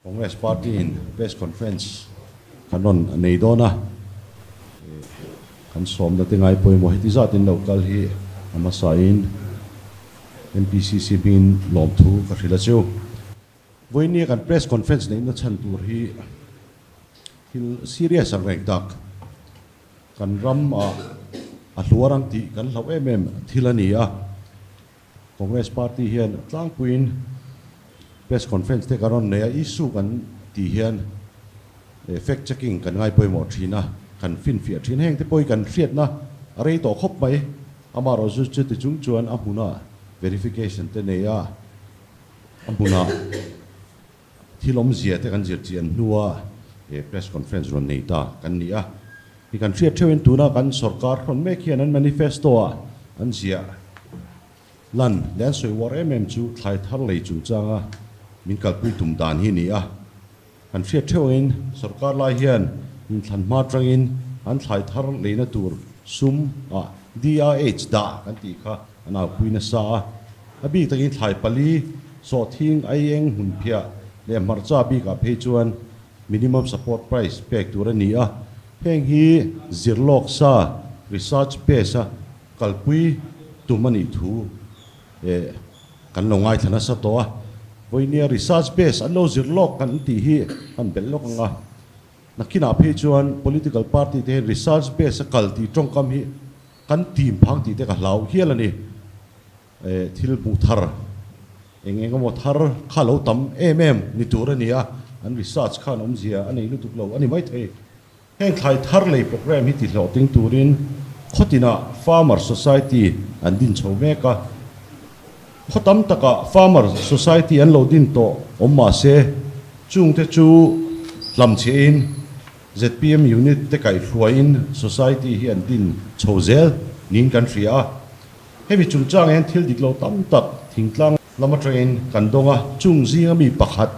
Congress Party in Press Conference kan rawn nei dawn a, kan sawmna te ngai pawimawh heti zat in lo kal hi a hmasain MPCC hmingin lawmthu ka hrilh a chu. Vawinia kan Press Conference neihna chhan tur hi thil serious ang reng tak, kan ram ah a hluar ang tih kan hlauh em em thil a ni a. Congress Party hian tlangpuiin Press Conference te kan rawn nei a, issue kan tih hian fact checking kan ngai pawimawh thin a, kan finfiah thin. Heng te pawh hi kan hriatna a rei tawh khawp mai. Amaherawhchu chuti chung chuan a hmunah verification te nei a, a hmunah thil awmzia te kan zir chian hnua Press Conference rawn nei ta kan ni a. Hi kan hriat theuhin tuna kan sorkar hrawn mek hian an manifesto ah an ziah lan leh an sawi uar em em chu thlai thar lei chungchanga min kalpui tum dan hi a ni a. Kan hriat theuhin sorkar lai hian inthlan hma atangin an thlai thar leina tur sum ah DRH dah kan tih kha an aupui nasa a. A bik takin thlai pali, sawhthing, aieng, hmunphiah leh hmarcha bikah phei chuan Minimum support price pek tur a ni a, heng hi zirlawk sa, research base, a kalpui tum a nih thu kan lo ngaithla nasa tawh a. Vawinia research base an lo zirlawk kan tih hi kan belh lawk ang a, nakinah phei chuan political party te hian research base a kal tih tawngkam hi kan tim phang tih te ka hlau hial a ni. Thil hmuh thar eng eng emaw thar kha lo tam em em ni tur a ni a, an research khan awmzia a nei lutuk lo a ni maithei. Heng thlai thar lei programme hi tihlawhting turin khawtinah Farmer Society an din chho mek a, khaw tam takah Farmer Society an lo din tawh awm mah se chungte chu hlamchhiahin zpm unit te kaihhruaiin Society hi an din chho zel niin kan hria a. Hemi chungchang hian thil dik lo tam tak thingtlang lam atangin kan dawng a, chung zinga mi pakhat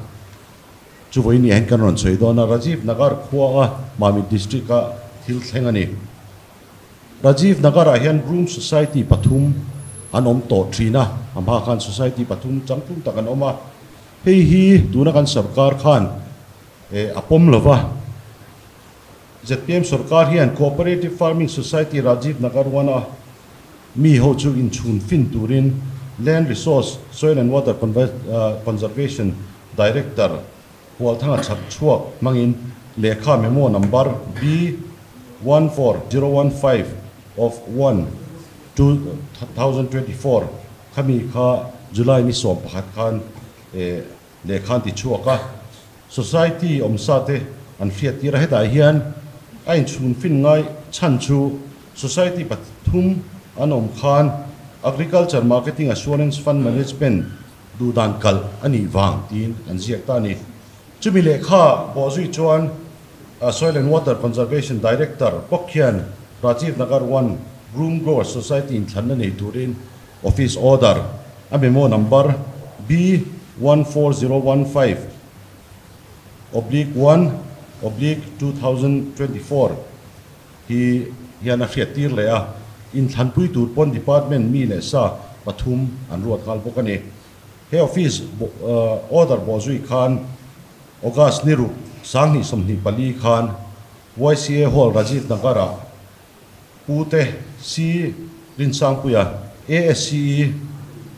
chu vawiin hian kan rawn sawi dawn a, Rajiv Nagar khua a Mamit District a thil thleng a ni. Rajiv Nagar ah hian Room Society pathum an awm tawh thin a, a hma khan Society pathum changtlung tak an awm a, hei hi tuna kan sarkar khan a pawm lova. Zpm sorkar hian Cooperative Farming Society Rajiv Nagar One-a mi ho chu inchhun fin turin Land Resource, Soil and Water Conservation Director Hualthanga chhak chhuak hmangin lehkha memo number B14015 of 1, 2024 khami kha July ni 11 khan Lehkha an ti chhuak a, Society awmsa te an hriat tir a, hetah hian a inchhun fin ngai chhan chu Society pathum an awm khan Agriculture Marketing Assurance Fund Management duhdan kalh a nih vang tiin an ziak ta a ni. Chumi lehkha bawhzui chuan Soil and Water Conservation Director bawk hian Rajiv Nagar One Broom Grower Society inthlanna nei turin Office Order, a memo number B14015/1/2024 hi hian a hriat tir leh a, inthlanpui tur pawn Department mi leh sa pathum an ruat nghal bawk a ni. He Office Order bawhzui khan August ni ruk 2024 khan YCA Hall Rajiv Nagar-ah Pu te C Rinsangpuia, ASCE,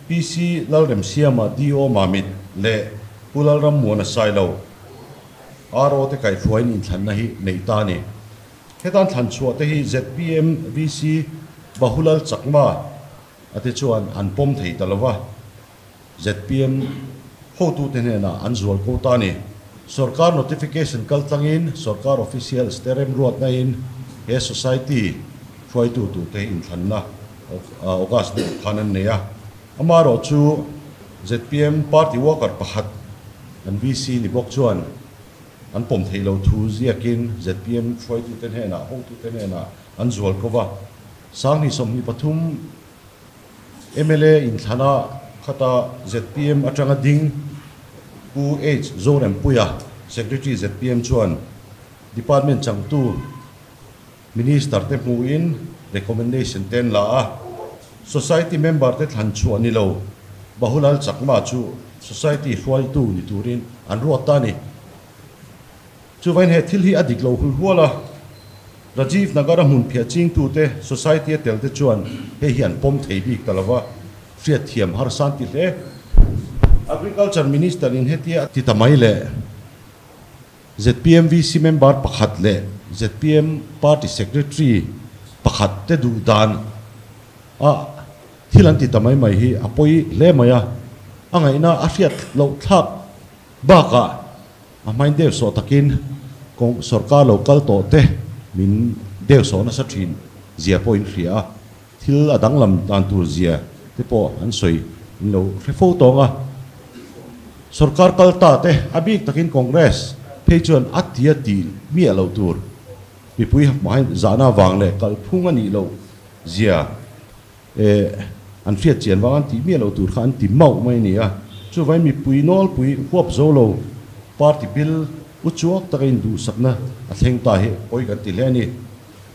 PC Lalremsiama, DO Mamit leh Pu Lalrammuana Sailo, RO te kaihhruaiin inthlanna hi neih ta a ni. Hetan thlan chhuah te hi zpm VC Bahulal Chakma a te chuan an pawm thei ta lova, zpm hotute hnenah an zual ko ta a ni. Sorkar notification kal tlangin sorkar officials te remruatna in he society hruaitu turte hi inthlanna August ni khan an nei a. Amaherawh chu zpm party worker pakhat an VC ni bawk chuan an pawm theih lo thu ziakin zpm hruaitute hnenah hotute hnenah an zual ko va. 2023 Mla inthlana khata zpm atanga ding Pu H Zorempuia, Secretary zpm chuan Department changtu Minister te hmuhin recommendation te an la a, Society member te thlan chhuah ni lo Bahulal Chakma chu Society hruaitu ni turin an ruat ta a ni. Chuvain he thil hi a dik lo hul hual a, Rajiv Nagar-a hmun phiah chingtute society-a telte chuan hei hi an pawm thei bik ta lova, hriatthiam harsa an ti hle. Agriculture Minister-in hetia a ti ta mai le. Zpm VC member pakhat leh zpm party secretary pakhat te duh dan a thil an ti ta mai mai hi a pawi hle mai a, a ngaihna a hriat loh thlak bakah a hmain deuh sawh takin kawng sorkar lo kal tawh te min deuh sawh nasa thin zia pawh in hria a, thil a danglam dan tur zia te pawh an sawi in lo hre fo tawng a. Sorkar kal ta te a bik takin Congress phei chuan a tia tih miah loh tur mipui hmai zahna vang leh kalphung a nih loh zia eh an hriat chian vang an tih miah loh tur kha an ti mauh mai a ni a. Chuvangin mipui nawlpui huap zo lo party bill u chuak taka induhsakna a thleng ta hi pawi kan ti hle a ni.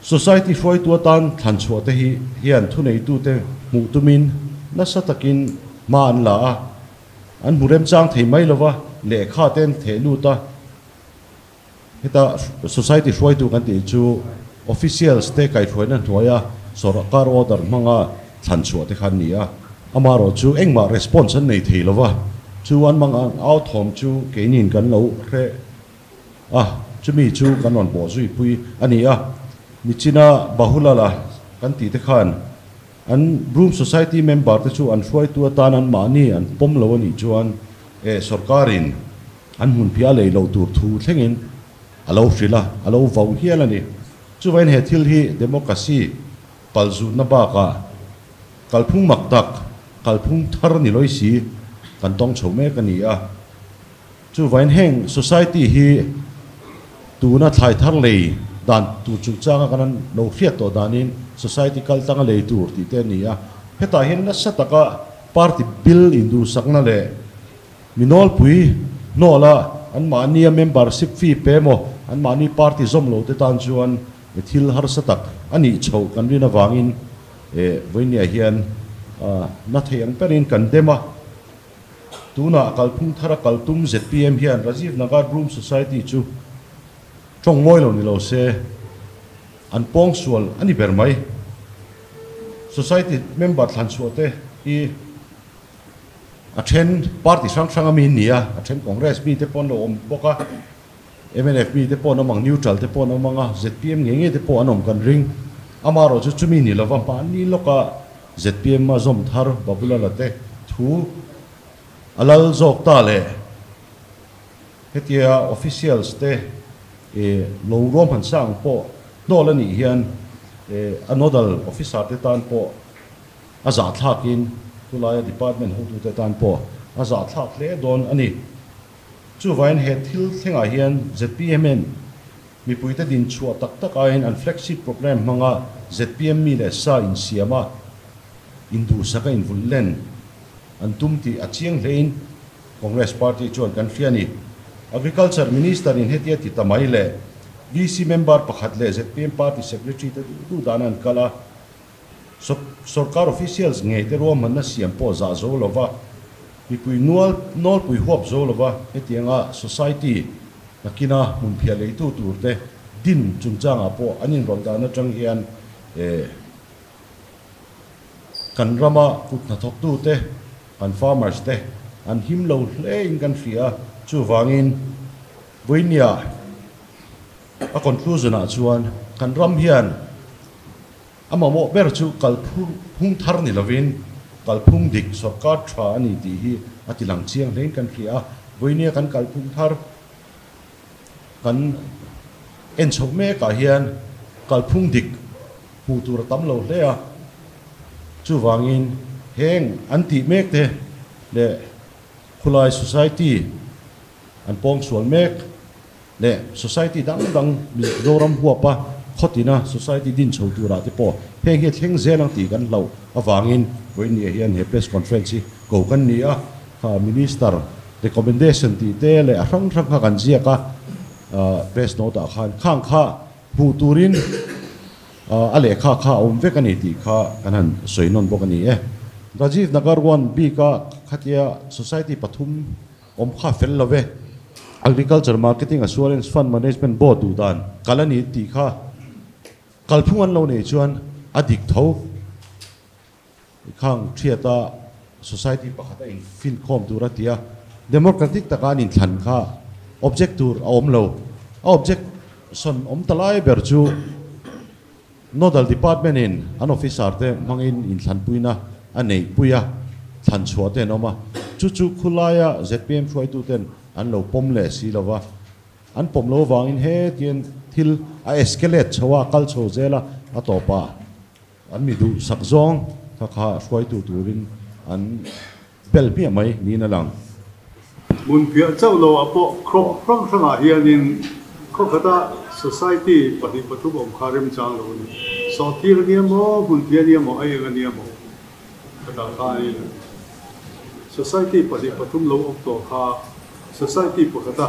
Society hruaitu atan thlan chhuah te hi hian thuneitute hmuh tumin nasa takin hma an la a. An hmu remchang thei mai lova, lehkha te an theh lut a, heta society hruaitu kan tih chu officials te kaihhruaina hnuaia sawrkar order hmanga thlan chhuah te kha an ni a, amaherawh chu engmah response an nei thei lova, chu an mang ang au thawm chu keiniin kan lo hre a, chumi chu kan rawn bawh zui pui a ni a, nichina Bahulala kan tih te khan An Broom Society member te chu an hruaitu atan an mahni an pawm lo a nih chuan e sorkarin an hmunphiah a lei loh tur thu thlengin a lo hrilh a, a lo vau hial a ni. Chuvain he thil hi democracy palzutna bakah kalphung mak tak, kalphung thar ni lawi si kan tawng chho mek a ni a. Chuvain heng society hi tuna thlai thar lei dan tur chungchanga kan an lo hriat tawh danin society kal tanga lei tur tih te a ni a. Hetah hian nasa taka party bill induhsakna leh mi nawlpui hnawla anmahnia membership fee pe emaw anmahni party zawm lo te tan chuan thil harsa tak a nih chhoh kan rin avangin vawinia hian na thei ang berin kan dem a. Tunah kalphung thara kal tum zpm hian Rajiv Nagar Broom Society chu tawng ngawi lo ni lo se, an pawng sual a ni ber mai. Society member thlan chhuah te hi a then party hrang hrang a mi ni a, a then Congress mi te pawh an lo awm bawk a, mnf mi te pawh an awm ang, neutral te pawh an awm ang a, zpm ngei ngei te pawh an awm kan ring. Amaherawhchu chu chumi ni lova hmanni lawka Zpm a zawm thar Babulala te thu a lal zawk ta le. Hetia officials te lo ruahman sa ang pawh hnawl a nih hian a nodal officer te tan pawh a zahthlakin khulaia department hotute tan pawh a zahthlak hle dawn a ni. Chuvain he thil thlengah hian zpm-in Mipuite din chhuah tak tak aiin an flagship programme hmanga zpm mi leh sa insiam a, induhsak a invulh len an tum tih a chiang hlein Congress party chuan kan hria a ni. Agriculture Minister in hetia ti ta mai leh VC member pakhat leh zpm party secretary te duh duh dan an kal a, Sorkar officials ngei te ruahmanna siam pawh zah zo lova, mipui nual nawlpui huap zo lova hetianga society nakina hmunphiah leitu tur te din chungchangah pawh an inrawlh dan atang hian kan rama kut hnathawktu te, kan farmers te an him lo hle in kan hria a, chuvangin vawinia a conclusion ah chuan kan ram hian A mamawh ber chu kalphung thar ni lovin kalphung dik sorkar tha a ni tih hi a ti lang chiang hlein kan hria a. Vawinia kan kalphung thar kan en chhoh mekah hian kalphung dik hmuh tur a tam lo hle a. Chuvangin heng an tih mek te leh khulai society an pawngsual mek leh society dang dang Mizoram huapa khawtina society din chho turah te pawh heng hi a thleng zel ang tih kan hlauh avangin vawiinniah hian he press conference hi ko kan ni a, kha Minister recommendation tih te leh a hrang hrang kha kan ziak a, press note ah khan khang kha hmuh turin a lehkha kha a awm vek a ni tih kha kan han sawi nawn bawk a ni e. Rajiv Nagar one bika khatia society pathum awm kha fel lo ve. Agriculture Marketing Assurance Fund Management Board duh dan kal a ni tih kha kalphung an lo neih chuan a dik tho. Khang thiata society pakhat a infinkhawm tur a ti a, democratic taka an inthlan kha object tur a awm lo. A object sawn awm ta lai ber chu Nodal Department in an officer te hmangin inthlanpuina a neih pui a, thlan chhuah te an awm a, chu chu khulaia zpm hruaitu ten an lo pawm leh si lo va, an pawm lo avangin hetian thil a escalate chho a, a kal chho zel a, a tawp a an mi duhsak zawng kha kha hruaitu turin an bel hmiah mai niin a lang. Hmunphiah chauh lo ah pawh crop hrang hrangah hianin khawkhata society pahnih pathum awm kha remchang lo a ni. Sawhtir a nia maw, hmunphiah a nia maw, a eng a nia maw khatah khanin society pahnih pathum lo awm tawh kha society pakhata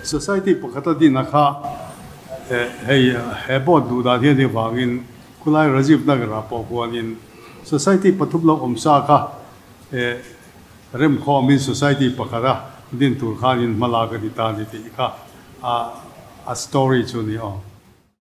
society pakhata dina kha hei he board duh dan hian hei vangin khulai Rajiv Nagar ah pawh khuanin society pathum lo awm sa kha Remkhawmin society pakhata din tur khanin hmalak a ni ta a ni tih kha a story chu a ni awm.